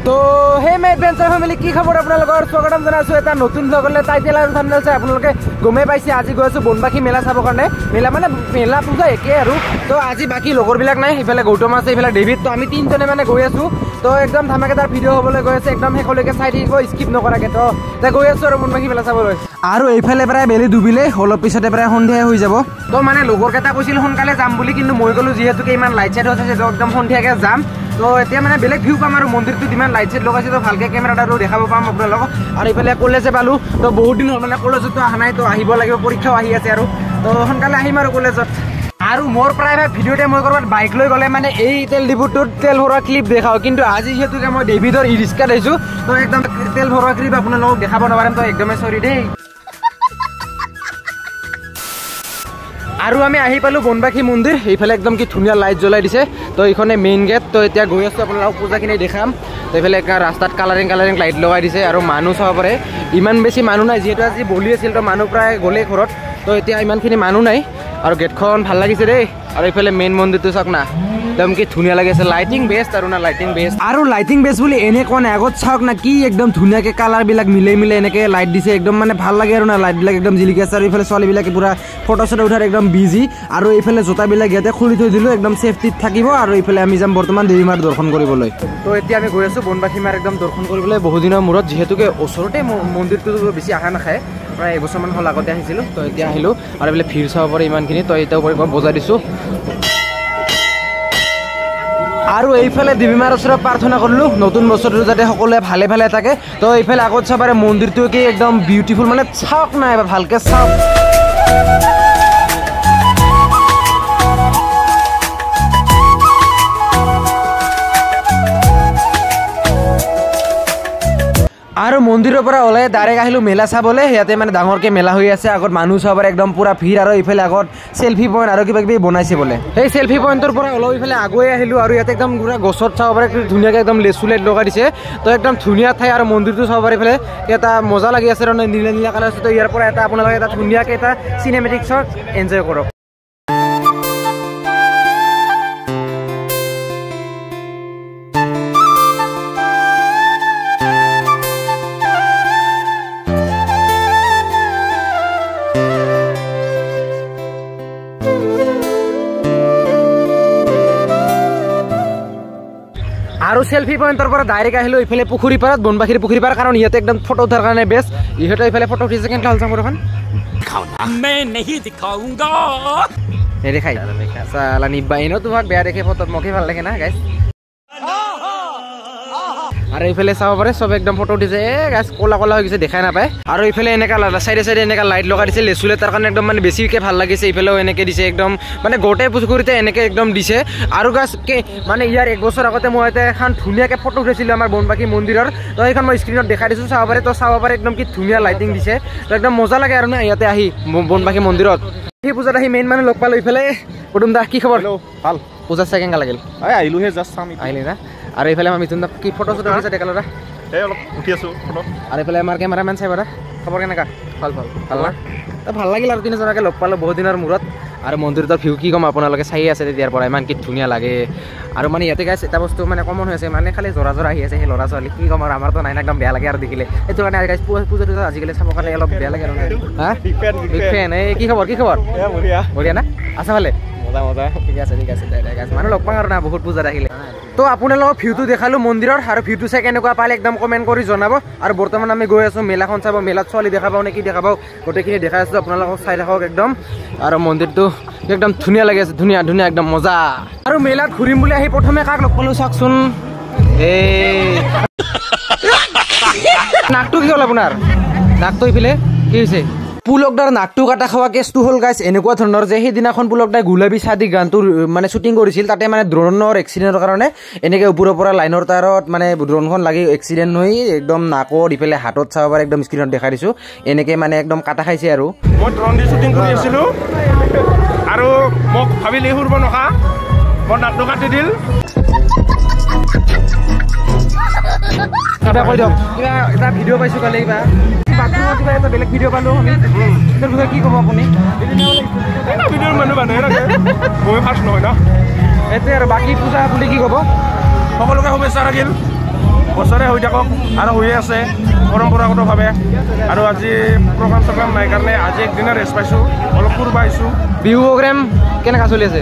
তো হে মাই adventure family, কি খবৰ আপোনালোকৰ? স্বাগতম জনাইছোঁ এটা নতুন ভ্লগলৈ। টাইটেল আৰু থাম্বনেইল চাই আপোনালোকে গমেই পাইছে আজি গৈ আছোঁ বনবাসী মেলা চাবৰ কাৰণে। মেলা মানে মেলা পূজা একেই আৰু। তো আজি বাকী লগৰবিলাক নাই, সেইফালে গৌতম আছে, এইফালে ডেভিড। তো আমি তিনিজনে মানে গৈ আছোঁ। তো একদম ধামাকেদাৰ ভিডিঅ' হ'বলৈ গৈ আছে, একদম শেষলৈকে চাই থাকিব, স্কিপ নকৰাকৈ। তো এতিয়া গৈ আছোঁ আৰু বনবাসী মেলা চাবলৈ। আৰু এইফালে প্ৰায় বেলি ডুবিলে, অলপ পিছতে প্ৰায় সন্ধিয়াই হৈ যাব। তো মানে লগৰকেইটা কৈছিল সোনকালে যাম বুলি, কিন্তু মই গ'লো যিহেতুকে ইমান লাইট চাইট হৈছে, তো একদম সন্ধিয়াকৈ যাম। তো এতিয়া মানে বেলেগ ভিউ পাম আৰু মন্দিৰটোত ইমান লাইট চাইট লগাইছে, তো ভালকৈ কেমেৰাটো দেখাব পাম আপোনালোকক। আৰু এইফালে কলেজে পালোঁ, তো বহুত দিন হ'ল মানে কলেজতো অহা নাই, তো আহিব লাগিব, পৰীক্ষাও আহি আছে আৰু। তো সোনকালে আহিম আৰু কলেজত। আৰু মোৰ প্ৰায়ভাগ ভিডিঅ'তে মই ক'ৰবাত বাইক লৈ গ'লে মানে এই তেল ডিপুটোত তেল ভৰোৱা ক্লিপ দেখাওঁ, কিন্তু আজি যিহেতুকে মই ডেভিডৰ ই ৰিক্সাত আহিছোঁ, তো একদম তেল ভৰোৱা ক্লিপ আপোনালোকক দেখাব নোৱাৰিম, তো একদমেই চৰি দেই। আৰু আমি আহি পালোঁ বনবাসী মন্দিৰ। এইফালে একদম কি ধুনীয়া লাইট জ্বলাই দিছে। তো এইখনে মেইন গেট। তো এতিয়া গৈ আছোঁ, আপোনালোকক পূজাখিনি দেখাম। তো এইফালে ৰাস্তাত কালাৰিং কালাৰিং লাইট লগাই দিছে আৰু মানুহ চাব পাৰে। ইমান বেছি মানুহ নাই, যিহেতু আজি বলি আছিল, তো মানুহ প্ৰায় গ'লেই ঘৰত। তো এতিয়া ইমানখিনি মানুহ নাই আৰু গেটখন ভাল লাগিছে দেই। আৰু এইফালে মেইন মন্দিৰটো চাওক না, একদম কি ধুনীয়া লাগিছে। লাইটিং বেষ্ট আৰু না, লাইটিং বেষ্ট। আৰু লাইটিং বেষ্ট বুলি এনে কোৱা নাই, আগত চাওক না কি একদম ধুনীয়াকৈ কালাৰবিলাক মিলাই মিলাই এনেকৈ লাইট দিছে, একদম মানে ভাল লাগে আৰু না, লাইটবিলাক একদম জিলিকি আছে। আৰু এইফালে ছোৱালীবিলাকে পূৰা ফটো চটো উঠাৰ একদম বিজি। আৰু এইফালে জোতাবিলাক ইয়াতে খুলি থৈ দিলোঁ, একদম ছেফটিত থাকিব। আৰু এইফালে আমি যাম বৰ্তমান দেৱী মাৰ দৰ্শন কৰিবলৈ। তো এতিয়া আমি গৈ আছোঁ বনবাসী মাৰ একদম দৰ্শন কৰিবলৈ বহুদিনৰ মূৰত, যিহেতুকে ওচৰতে মন্দিৰটো বেছি অহা নাখায়, প্ৰায় এবছৰমান হ'ল আগতে আহিছিলোঁ। তো এতিয়া আহিলোঁ আৰু এইফালে ভিৰ চাব পাৰে ইমানখিনি। তো এতিয়া মই বজাই দিছোঁ। আৰু এইফালে দেৱী মাৰ ওচৰত প্ৰাৰ্থনা কৰিলোঁ নতুন বছৰটো যাতে সকলোৱে ভালে ভালে থাকে। তো এইফালে আগত চাব পাৰে মন্দিৰটো কি একদম বিউটিফুল, মানে চাওক না এবাৰ ভালকৈ চাওক। আৰু মন্দিৰৰ পৰা ওলাই ডাইৰেক্ট আহিলোঁ মেলা চাবলৈ। ইয়াতে মানে ডাঙৰকৈ মেলা হৈ আছে, আগত মানুহ চাব পাৰে একদম পূৰা ভিৰ। আৰু এইফালে আগত চেলফি পইণ্ট আৰু কিবা কিবি বনাইছে বোলে। সেই চেলফি পইণ্টৰ পৰা অলপ ইফালে আগুৱাই আহিলোঁ আৰু ইয়াতে একদম পূৰা গছত চাব পাৰে ধুনীয়াকৈ একদম লেচু লাইট লগাই দিছে। তো একদম ধুনীয়া ঠাই আৰু মন্দিৰটো চাব পাৰে এইফালে এটা মজা লাগি আছে আৰু নীলা নীলা কালাৰ আছে। তো ইয়াৰ পৰা এটা আপোনালোকে এটা ধুনীয়াকৈ এটা চিনেমেটিক শ্বট এনজয় কৰক। আৰু চেলফি পইণ্টৰ পৰা ডাইৰেক্ট আহিলোঁ এইফালে পুখুৰী পাৰত, বনবাসীৰ পুখুৰী পাৰ, কাৰণ ইয়াতে একদম ফটো উঠাৰ কাৰণে বেষ্ট। ইহঁতে এইফালে ফটো উঠিছে, কেনেকুৱা হ'ল চাম এখন নেদেখাই চালা নিবা এনেও তোমাক বেয়া দেখে ফটোত, মোকে ভাল লাগে না গাইছ। আৰু এইফালে চাব পাৰে চব একদম ফটো উঠিছে, এ গাছ ক'লা ক'লা হৈ গৈছে দেখাই নাপায়। আৰু এইফালে এনেকা চাইডে চাইডে এনেকা লাইট লগাই দিছে লেচুলে, তাৰ কাৰণে একদম মানে বেছিকৈ ভাল লাগিছে। এইফালেও এনেকৈ দিছে একদম মানে গোটেই পুখুৰীতে এনেকৈ একদম দিছে। আৰু গাছ মানে ইয়াৰ এক বছৰ আগতে মই এটা এখন ধুনীয়াকৈ ফটো উঠিছিলোঁ আমাৰ বনবাসী মন্দিৰৰ, তো সেইখন মই স্ক্ৰীণত দেখাই দিছোঁ, চাব পাৰে। তো চাব পাৰে একদম কি ধুনীয়া লাইটিং দিছে, তো একদম মজা লাগে আৰু না ইয়াতে আহি বনবাসী মন্দিৰত। সেই পূজাত আহি মেইন মানুহ লগ পালোঁ এইফালে। কুটুম দা, কি খবৰ? ভাল। পূজা চাই কেনেকুৱা লাগিল? আহিলোহে জাষ্ট চাম আহিলি না। আৰু এইফালে আমাৰ মিথুন দা কি ফটো চটো উঠিছে ডেকা ল'ৰা, এই অলপ উঠি আছোঁ ফটো। আৰু এইফালে আমাৰ কেমেৰামেন চাই বাৰা, খবৰ কেনেকুৱা? ভাল ভাল। ভাল না? তো ভাল লাগিল আৰু তিনিজনকে লগ পালোঁ বহুত দিনৰ মূৰত। আৰু মন্দিৰটোৰ ভিউ কি ক'ম, আপোনালোকে চাই আছে তেতিয়াৰ পৰা ইমান কি ধুনীয়া লাগে। আৰু মানে ইয়াতে গাইছ এটা বস্তু মানে কমন হৈ আছে, মানে খালি জৰা জৰা আহি আছে সেই ল'ৰা ছোৱালী, কি ক'ম আৰু আমাৰতো নাই না, একদম বেয়া লাগে আৰু দেখিলে। সেইটো কাৰণে গাইছ পূজাটো আজিকালি চাবৰ কাৰণে অলপ বেয়া লাগে আৰু। হা বিগ ফেন। এই কি খবৰ, কি খবৰ? বঢ়িয়া না? আছা ভালে? মজা মজা। ঠিক আছে ঠিক আছে গাইছ, মানুহ লগ পাওঁ আৰু না বহুত পূজাত আহিলে। তো আপোনালোকক ভিউটো দেখালোঁ মন্দিৰৰ, আৰু ভিউটো চাই কেনেকুৱা পালে একদম কমেণ্ট কৰি জনাব। আৰু বৰ্তমান আমি গৈ আছোঁ মেলাখন চাব, মেলাত ছোৱালী দেখা পাওঁ নে কি দেখা পাওঁ গোটেইখিনি দেখাই আছোঁ, আপোনালোকক চাই থাকক একদম। আৰু মন্দিৰটো একদম ধুনীয়া লাগি আছে, ধুনীয়া ধুনীয়া একদম মজা। আৰু মেলাত ঘূৰিম বুলি আহি প্ৰথমে কাক লগ পালোঁ চাওকচোন। এই নাকটো কি হ'ল আপোনাৰ? নাকটো এইফালে কি হৈছে? পুলকদাৰ নাকটো কাটা খোৱা কেছটো হ'ল গাইছ এনেকুৱা ধৰণৰ যে সেইদিনাখন পুলকদাই গুলাবী চাদি গানটো মানে শ্বুটিং কৰিছিল, তাতে মানে ড্ৰোনৰ এক্সিডেণ্টৰ কাৰণে এনেকৈ ওপৰৰ পৰা লাইনৰ তাৰত মানে ড্ৰোনখন লাগি এক্সিডেণ্ট হৈ একদম নাকত ইফালে হাতত চাব পাৰে, একদম স্ক্ৰীণত দেখাই দিছোঁ, এনেকৈ মানে একদম কাটা খাইছে। আৰু মই ড্ৰোন দি শ্বুটিং কৰি আছিলোঁ আৰু মোক ভাবিলে সুৰব নকা, মোৰ নাকটো কাটি দিল। কিবা কৈ দিয়ক, কিবা এটা ভিডিঅ' পাইছোঁ কালি, কিবা বাথৰুমত কিবা এটা বেলেগ ভিডিঅ' পালোঁ আমি, সেইটোৰ বিষয়ে কি ক'ব আপুনি? ভিডিঅ'ৰ মানুহ মানুহে থাকে, মই ফাৰ্ষ্ট নহয় না। সেইটোৱে আৰু বাকী পূজা বুলি কি ক'ব? সকলোকে শুভেচ্ছা থাকিল। বছৰে হৈ থাকক আৰু হৈয়ে আছে পৰম্পৰাগতভাৱে। আৰু আজি প্ৰগ্ৰাম চগ্ৰাম নাই কাৰণে আজি একদিনা ৰেষ্ট পাইছোঁ, অলপ ফুৰিব আহিছোঁ। বিহু প্ৰগ্ৰেম কেনেকুৱা চলি আছে?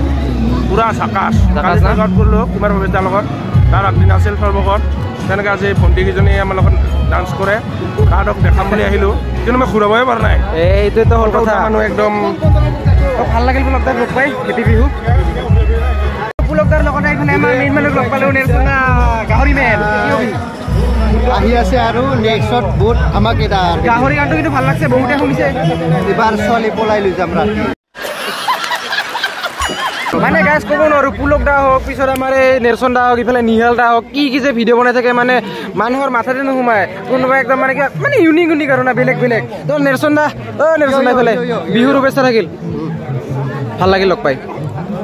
পূৰা ঝাকাছ। কালি গাঁৱত গ'লোঁ কুমাৰ ভৱেশদাৰ লগত, তাৰ আগদিনা আছিল সৰ্বগত। তেনেকৈ আজি ভণ্টিকেইজনী আমাৰ লগত ডান্স কৰে, তাহাঁতক দেখাম বুলি আহিলোঁ, কিন্তু মই ঘূৰাবই পৰা নাই। এইটোৱেতো হ'ল কথা, মানুহ একদম ভাল লাগিল পুলকদাক লগ পাই। হেপী বিহু পুলকদাৰ লগতে এইফালে আমাৰ মেইন মানুহক লগ পালোঁ, নেলচন গাহৰি মেন আহি আছে। আৰু নেক্সট বহুত আমাক এটা গাহৰি গানটো কিন্তু ভাল লাগছে, বহুতে শুনিছে। এইবাৰ ছোৱালী পলাই লৈ যাম ৰাতি। মানে গাইজ ক'ব নোৱাৰোঁ, পুলক দা হওক, পিছত আমাৰ এই নেলচন দা হওক, ইফালে নিহাল দা হওক, কি কি যে ভিডিঅ' বনাই থাকে, মানে মানুহৰ মাথাতে নোসোমায়। কোনোবা একদম মানে কিবা মানে ইউনিক ইউনিক আৰু না, বেলেগ বেলেগ। তো নেলচন দা, অ' নেলচন দা ইফালে বিহুৰ শুভেচ্ছা থাকিল, ভাল লাগিল লগ পাই।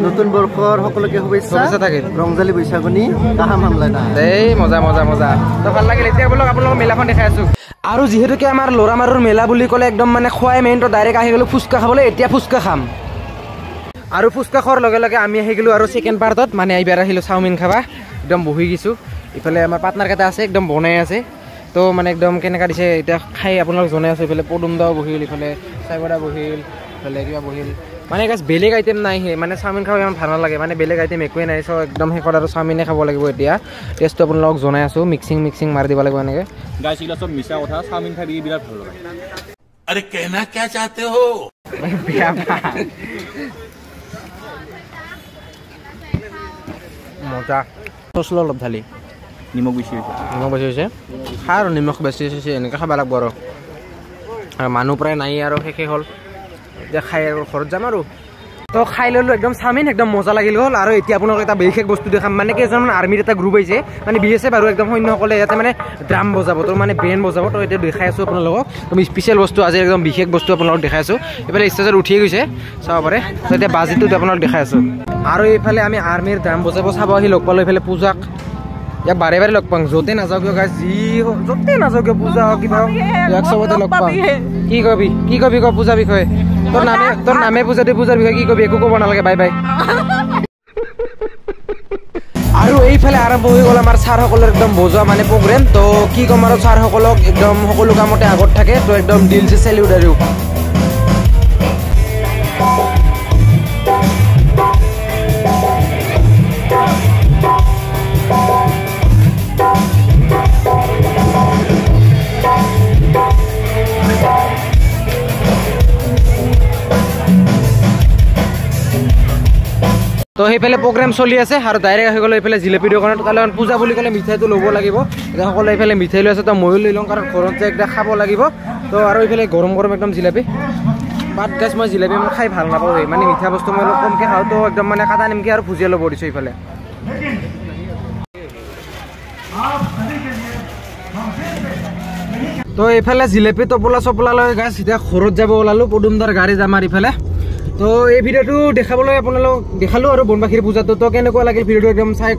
নতুন বৰ্ষৰ সকলোকে শুভেচ্ছা থাকিল, ৰংজালী বৈশাগুনি গাহাম হামলাই না। এই মজা মজা মজা, তো ভাল লাগিল। এতিয়া বোলক আপোনালোকৰ মেলাখন দেখাই আছোঁ। আৰু যিহেতুকে আমাৰ ল'ৰা মাৰুৰ মেলা বুলি ক'লে একদম মানে খোৱাই মেইন, তো ডাইৰেক্ট আহি গ'লোঁ ফুচকা খাবলৈ। এতিয়া ফুচকা খাম আৰু ফুচকা খোৱাৰ লগে লগে আমি আহি গ'লোঁ আৰু ছেকেণ্ড পাৰ্টত, মানে এইবাৰ আহিলোঁ চাওমিন খাবা। একদম বহি গৈছোঁ, ইফালে আমাৰ পাৰ্টনাৰকেইটা আছে, একদম বনাই আছে। তো মানে একদম কেনেকুৱা দিছে এতিয়া খাই আপোনালোক জনাই আছোঁ। ইফালে পদুম দাও বহিল, ইফালে চাইবদা বহিল, ইফালে কিবা বহিল। মানে গাছ বেলেগ আইটেম নাই, সেই মানে চাওমিন খাব ইমান ভাল নালাগে, মানে বেলেগ আইটেম একোৱেই নাই। চ' একদম শেষত আৰু চাওমিনে খাব লাগিব। এতিয়া টেষ্টটো আপোনালোকক জনাই আছোঁ, মিক্সিং মিক্সিং মাৰি দিব লাগিব এনেকৈ। গাইছ এইগিলা চব মিছা কথা, চাওমিন খাই বিৰাট ভাল লাগে। আৰে কেনা কিয়া চাহতে হো? বেয়া মজা। চচলো অলপ ঢালি, নিমখ বেছি হৈছে, নিমখ বেছি হৈছে, খা আৰু নিমখ বেছি হৈছে, এনেকৈ খাব লাগিব আৰু। মানুহ প্ৰায় নাই আৰু শেষেই হ'ল, এতিয়া খাই আৰু ঘৰত যাম আৰু। তো খাই ল'লোঁ একদম চাওমিন, একদম মজা লাগিল গ'ল। আৰু এতিয়া আপোনালোক এটা বিশেষ বস্তু দেখাম, মানে কেইজনমান আৰ্মিৰ এটা গ্ৰুপ আহিছে, মানে বি এছ এফ আৰু একদম সৈন্যসকলে ইয়াতে মানে ড্ৰাম বজাব, তো মানে বেণ্ড বজাব। তো এতিয়া দেখাই আছোঁ আপোনালোকক, একদম স্পেচিয়েল বস্তু আজি, একদম বিশেষ বস্তু আপোনালোকক দেখাই আছোঁ। এইফালে ষ্টেজত উঠিয়ে গৈছে, চাব পাৰে। তো এতিয়া বাজিটো আপোনালোক দেখাই আছোঁ। আৰু এইফালে আমি আৰ্মিৰ ড্ৰাম বজাব চাব আহি লগ পালোঁ এইফালে পূজাক। ইয়াক বাৰে বাৰে লগ পাওঁ, য'তে নাযাওঁ কিয় গাইজ, যি য'তে নাযাওঁ কিয়, পূজা হওক কিবা হওক, ইয়াক চবতে লগ পাওঁ। কি কবি, কি কবি ক পূজাৰ বিষয়ে? তোৰ নামে পূজা, তুই পূজাৰ বিষয়ে কি কবি? একো ক'ব নালাগে, বাই বাই। আৰু এইফালে আৰম্ভ হৈ গ'ল আমাৰ ছাৰসকলৰ একদম বজোৱা মানে প্ৰগ্ৰেম। তো কি ক'ম আৰু, ছাৰসকলক একদম সকলো কামতে আগত থাকে, তো একদম দিল চে চেলিউট। আৰু তো সেইফালে প্ৰগ্ৰেম চলি আছে আৰু ডাইৰেক্ট আহি গ'লো এইফালে জিলেপি দোকানত। কাৰণ পূজা বুলি ক'লে মিঠাইটো ল'ব লাগিব, এতিয়া সকলোৱে এইফালে মিঠাই লৈ আছে, তো ময়ো লৈ লওঁ, কাৰণ ঘৰত যে একদম খাব লাগিব। তো আৰু এইফালে গৰম গৰম একদম জিলেপি। বাট গাইজ মই জিলেপি মই খাই ভাল নাপাওঁ, মানে মিঠা বস্তু মই অলপ কমকৈ খাওঁ। তো একদম মানে কাটা নিমকি আৰু ভুজিয়া ল'ব দিছোঁ এইফালে। তো এইফালে জিলেপি টোপোলা চপোলা লৈ গাইজ এতিয়া ঘৰত যাব ওলালোঁ, পদুমদাৰ গাড়ী যাম আৰু ইফালে। তো এই ভিডিঅ'টো দেখাবলৈ আপোনালোক দেখালোঁ আৰু বনবাসীৰ পূজাটো। তো কেনেকুৱা লাগিল ভিডিঅ'টো একদম চাই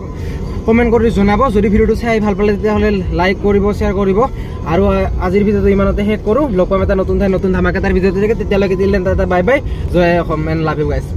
কমেণ্ট কৰি জনাব। যদি ভিডিঅ'টো চাই ভাল পালে তেতিয়াহ'লে লাইক কৰিব, শ্বেয়াৰ কৰিব। আৰু আজিৰ ভিডিঅ'টো ইমানতে শেষ কৰোঁ। লগ পাম এটা নতুন ঠাই নতুন ধামাকেটাৰ ভিডিঅ'টো। তেতিয়ালৈকে till then tata, bye bye, Joy Assam and love you guys.